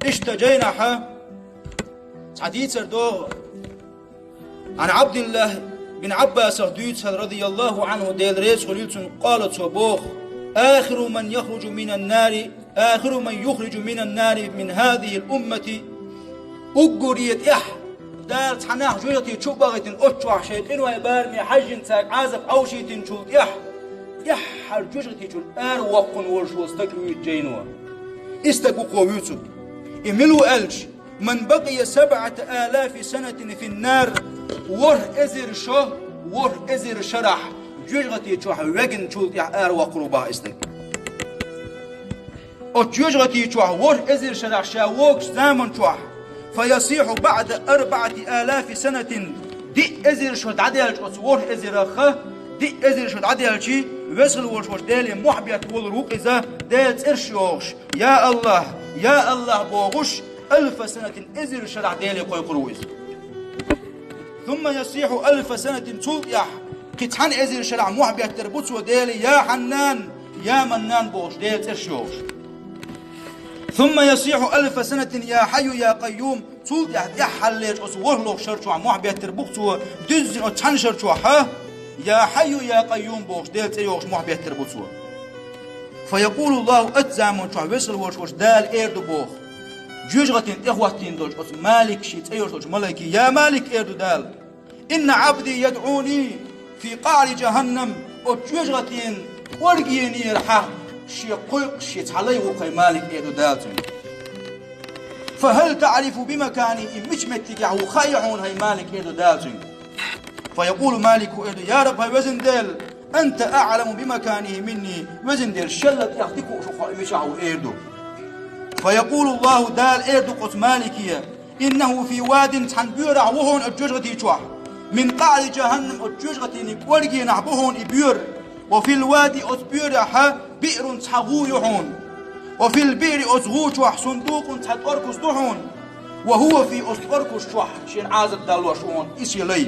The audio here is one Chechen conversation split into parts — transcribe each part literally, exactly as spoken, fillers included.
Иштта жайнахьа цхьа дийцар догӀу. Ан Абдуллах бин Аббасах дуьйцу, радияллаху анху, Дела реза хуьлийла цунна, къала, цо боху: «Ахиру ман яхружу минан нари, ахиру ман юхрижу минан нари мин хазихил уммати». Уггаре тӀехь Дала цхьа нах жоьжахати чу а бахийтина, оцу чохь шайн къинойн бараме хьаьжжина цаьрга Ӏазап Ӏовшийтинчул тӀехь, тӀаьххьара жоьжахати чуьра ара воккхун волуш волу стаг вуьйцу жайно. И стаг ву кхо вуьйцург. И мила ву аьлча, «Ман бакъия сабъата алафи санатин фин нар», ворхӀ эзар шо, ворхӀ эзар шарахь жоьжахати чохь вегначул тӀехь ара воккхур ву боху и стаг. Оцу жоьжахати чохь ворхӀ эзар шарахь ша вогучу заман чохь, «фа ясихьу баъда арбаъати алафи санатин», диъ эзар шо дӀадаьлча оцу ворхӀ эзарах, диъ эзар шо дӀадаьлча, веза хила волуш волчу Деле мохь бетта волур ву-кх иза, Делан цӀерш йохуш, «Я Аллах, я Аллах», бохуш, «алфа санатин», эзар шарахь Деле кхойкхур ву иза. «Сумма ясихьу алфа санатин», цул тӀаьхьа кхин цхьана эзар шарахь мохь беттар бу цо Деле: «Я Хьаннан, я Маннан», бохуш, Делан цӀерш йохуш. «Сумма ясихьу алфа санатин: я Хьайю, я Къайюм», цул тӀаьхьа тӀаьххьаллерчу оцу ворхӀалгӀачу шар чохь мохь беттар бу-кх цо, дуьззина оцу цхьана шар чохь, хӀа, «Я Хьайю, я Къайюм», бохуш, Делан цӀе йохуш мохь беттар бу цо. «Фа якъулу Аллаху», оцу заман чохь веза хила волуш волчу Дала эр ду боху. Жоьжахатина тӀехӀоттийна долчу оцу Малик шен цӀе йолуш долчу малайке: «Я Малик», эр ду Дала, «инна Ӏабди ядӀуни фи къаӀри жаханнам», оцу жоьжахатин кӀоргенера хьан шен кхойкхуш шен цхьа лай ву-кх, хӀай Малик, эр ду Дала цуьнга. «Фа хӀал таӀрифу би макани», и мича меттигехь ву хаьий хьуна, хӀай Малик, эр ду Дала цуьнга. «Фа якъулу Малику», эр ду: «Я Раб, хӀай везан Дела, анта аӀламу би маканихи минни», везан Дела, шелла тӀех дика хууш ву хьо и мичахь ву, эр ду. «Фа якъулу Аллаху», Дала эр ду-кх оцу Малике: «ИннахӀу фи вадин», цхьана боьрахь ву хьуна оцу жоьжахати чохь, «мин къаӀри жаханнам», оцу жоьжахатин кӀоргенахь бу хьуна и боьра, «ва фил вади», оцу боьрехь, «биърун», цхьа гӀу ю хьуна, «ва фил биъри», оцу гӀу чохь, «сундукъун», цхьа тӀоркуз ду хьуна, «ва хӀува фи», оцу тӀоркуз чохь шена Ӏазап далош ву хьуна и шен лай.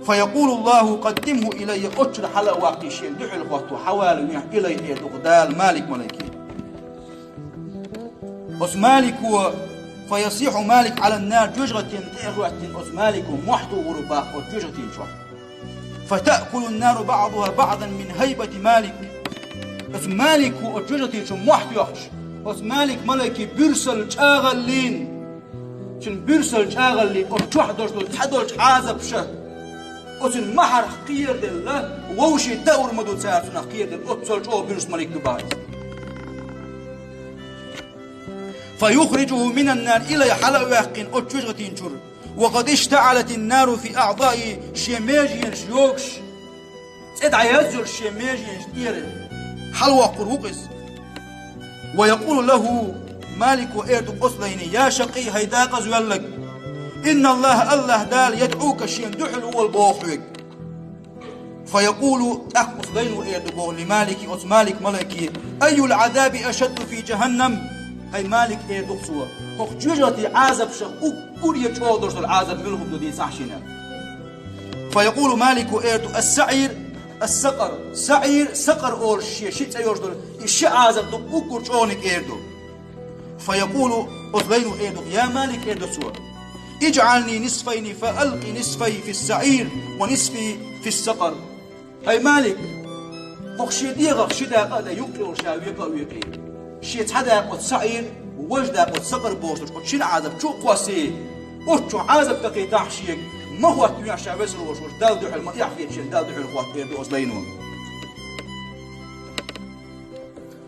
«Фа якъулу Аллаху къаддимхӀу илайя», оцу чуьра хьала а ваккхий, шена дуьхьал хӀотто хьавалавехьа и лай, эр ду-кх Дала Малик малайке. Оцу Малико, «фа ясихьу Малик Ӏалан нар», жоьжахатина тӀе а хӀоьттина, оцу Малико мохь тухур ву боху оцу жоьжахатин чохь. «Фа таъкулун нару баӀдухӀа баӀдан мин хӀайбати Малик». Оцу Малико оцу жоьжахатин чу мохь тоьхча, оцу Малик малайке буьрсал чӀагӀаллин, цуьнан буьрсал чӀагӀаллин, оцу чохь долуш долу цхьадолчу Ӏазапаша, оцуьнан махьарх кхераделла, вовшийн даур ма ду цара цунах кхераделла, оццул чӀогӀа буьрса малик ду боху иза. «Фа юхрижухӀу минан нар», и лай хьала а ваьккхина оцу жоьжахатин чуьра, «ва къад иштаӀалатин нару фи аӀдаихӀи», шен меженаш йогуш, цӀе дӀаязйолуш шен меженаш тӀера хьалавоккхур ву-кх иза. «Ва якъулу лахӀу», Малико эр ду-кх оцу лайне: «Я шакъий, хӀай декъаза воьлларг, инна Аллаха, Аллах Дала, ядӀука, шена дуьхьал волу боху хьоьга». «Фа якъулу», тӀаккха оцу лайно эр ду боху, «ли Малики», оцу Малик малайке: «Айюл Ӏазаби ашадду фи жаханнам?» ХӀай Малик, эр ду-кх цо, хӀокху жоьжахатин Ӏазапашах уггар а чӀогӀа долуш долу Ӏазап муьлха ду дийцахьа шена. «Фа якъулу Малику», эр ду: «Ас-саӀир, ас-сакъар». СаӀир, сакъар олуш шен ши цӀе йолуш долу и ши Ӏазап ду уггар чӀогӀаниг, эр ду. «Фа якъулу», оцу лайно эр ду-кх: «Я Малик», эр ду цо, «ижӀални нисфайни фа алкъи нисфайхӀи фис-саӀир ва нисфи фис-сакъар». ХӀай Малик, хӀокху шен дегӀах ши дакъа а дан, юккъе йолу ша векха а векхий, шен цхьа дакъа оцу саӀир, важа дакъа оцу сакъар бохуш долчу оцу шина Ӏазап чу а кхоссий, оцу чохь Ӏазап такхийтахьа шега, ма хӀоттавехьа ша веза волуш волчу Далла дуьхьал, ма эхь хетта шена Далла дуьхьал хӀотта, эр ду оцу лайно.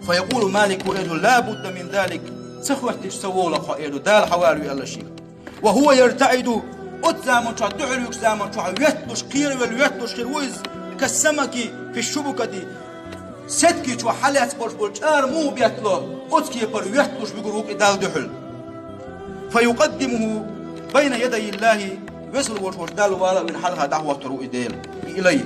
«Фа якъулу Малику», эр ду: «Ла будда мин залик». Ца хӀоьттича ца волу-кх хьо, эр ду, Дала хьавалаве аьлла шега. «Ва хӀува яртаӀиду». Оцу заман чохь, дуьхьал вуьгучу заман чохь ветталуш, кхеравелла ветталуш хир ву иза, «кас-самаки фиш-шубакати». Сетки чохь хьалаьцна болуш болу чӀара муха беттало, оцу кепара ветталуш вуьгур ву-кх и Далла дуьхьал. «Фа юкъаддимухӀу байна ядай Аллахи», веза волуш волчу Далла вала а вина хьалха дӀахӀоттур ву и Дела, и лай.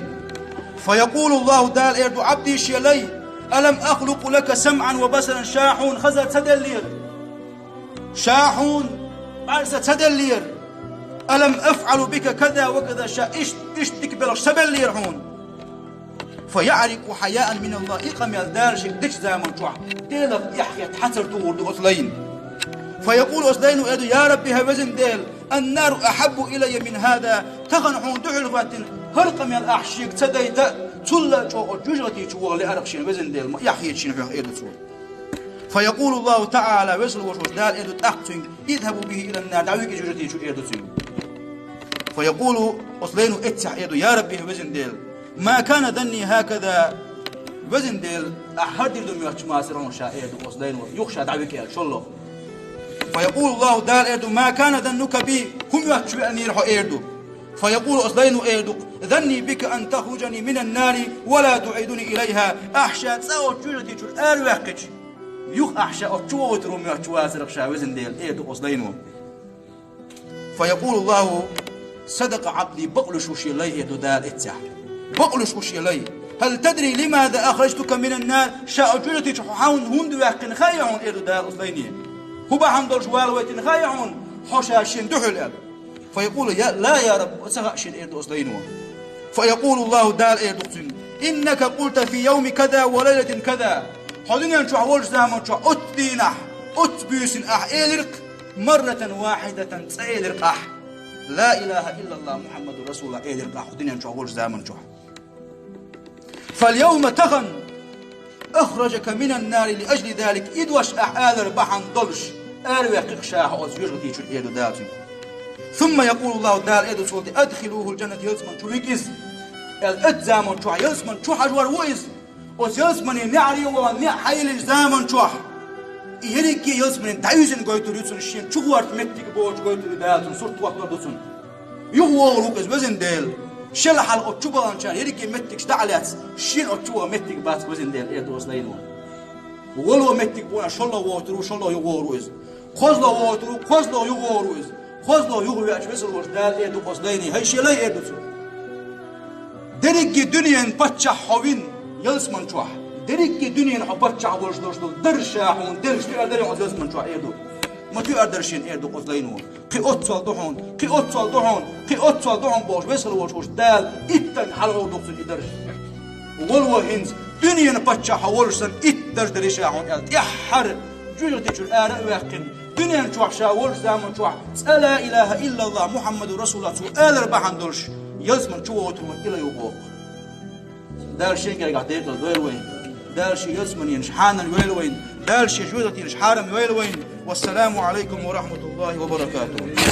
«Фа якъулу Аллаху», Дала эр ду: «Ӏабди, шен лай, алам ахлукъ лака самӀан ва басаран, ша хьуна хаза ца деллера? Ша хьуна бӀаьрса ца деллера? Алам афӀал бика каза ва каза, ша иштта, иштта дика белхаш ца беллера хьуна?» «Фа яӀрикъу хьаяан мин Аллах», и къамел Дала шега дечу заман чохь, Делах эхь хетта хьацар тухур ду оцу лайна. فيقول, оцу лайно эр ду: يا رب, хӀай везан Дела, النار أحب إلي من هذا, тахана хьуна дуьхьал хӀоьттина хӀара къамел ахь шега ца дайта, цул а чӀогӀа жоьжахати чу ваха лаьара-кх шена, везан Дела, ма эхь хета шена хьох, эр ду цо. فيقول الله تعالى, веза волчу Дала эр ду тӀаккха цуьнга: اذهبوا به إلى النار, дӀавигира жоьжахати чу, эр ду цуьнга. فيقول, оцу лайно эццехь эр ду: يا رب, хӀай везан Дела, ما كان ظني هكذا, везан Дела, ахь хӀара дерг ду моьттуш мацара хьуна ша, эр ду оцу лайно, юха ша дӀавига аьлла, шолгӀа. فيقول الله, Дала эр ду: ما كان ظنك بي, хӀун моьттуш веанера хьо, эр ду. فيقول, оцу лайно эр ду: ظني بك أن تخرجني من النار ولا تعيدني إليها, ахь ша цкъа оцу жоьжахати чуьра араваьккхича, юха ахь ша оцу чу вохуьйтур ву моьттуш вацара-кх ша, везан Дела, эр ду оцу лайно. فيقول الله: صدق عبدي, бакълуьйш ву шен лай, эр ду Дала эццехь. Бакълуьйш ву шен лай. هل تدري لماذا أخرجتك من النار؟ Ша оцу жоьжахати чу хьо хьан-, хӀунда ваьккхина хаьий хьуна, эр ду Дала оцу лайне. ХӀун бахьана долуш валавайтина хаьий хьуна хьо ша шена дуьхьал аьлла? فيقول: لا يا رب, ца хаьа шена, эр ду оцу лайно. فيقول الله, Дала эр ду цуьнга: إنك قلت في يوم كذا وليلة كذا. Хьо дуьнен чохь волчу заман чохь оццу дийнахь, оццу буьйсина ахь элира-кх, مرة واحدة, цкъа элира-кх ахь: لا إله إلا الله محمد رسول الله, элира-кх ахь хьо дуьнен чохь волчу заман чохь. فاليوم, тахана, أخرجك من النار لأجل ذلك, и дош ахь алар бахьана долуш, араваьккхи-кх ша хьо оцу жоьжахати чуьра, эр ду Дала цуьнга. ثم يقول الله, Дала эр ду цо тӀе: أدخلوه الجنة, ялсамани чу вига иза, аьлла, оццу заман чохь ялсамани чу хьажор ву иза. Оцу ялсаманин неӀаре а вахана, неӀ хьайиллинчу заман чохь, и ерриге ялсаманин дӀаюьзина гойтур ю цунна, шена чу гӀорта меттиг боцуш гойтур ю Дала цунна, сурт хӀоттор ду цунна. Юха вогӀур ву-кх иза, везан Дела. Шел хьалха оцу чу баханчарна ерриге меттигаш дӀа а лаьцна, шена оцу чу ваха меттиг бац-кх, везан Дела, эр ду оцу лайно. ВолавогӀу меттиг бу, шолгӀа вогӀур ву, шолгӀа юха вогӀур ву иза. КхозлагӀа вогӀур ву, кхозлагӀа юха вогӀур ву иза. КхозлагӀа юха веача, веза волчу Дала эр ду оцу лайне: хӀай шен лай, эр ду цо, дерриге дуьненан паччахь хьо вина ялсамани чохь, дерриге дуьненан хьо паччахь волуш долуш долу дарж ша хьуна делча, тоьар дарий хьуна оцу ялсамани чохь, эр ду. Ма тоьар дара шена, эр ду оцу лайно. Кхин оццул ду хьуна, кхин оццул ду хьуна, кхин оццул ду хьуна бохуш, веза волчу Дала иттанга хьалагӀовдо-кх цунна и дарж. ВолавогӀу хӀинца, дуьненан паччахь хьо волуш санна, итт дарж дарий ша хьуна аьлла, тӀаьххьара жоьжахати чуьра ара а ваьккхина, дуьнен чохь ша волчу заман чохь цкъа ла илаха иллаллах Мухьаммаду расулуллах цо алар бахьана долуш, ялсамани чу вогӀуьйтур ву и лай ву боху. Дала шен гергахь декъала дойла вайна. Дала шен ялсаманенаш хьанал йойла вайна. Дала шен жоьжахатинаш хьарам йойла вайна. Вассаламу алайкум ва рахматуллахи ва баракатух.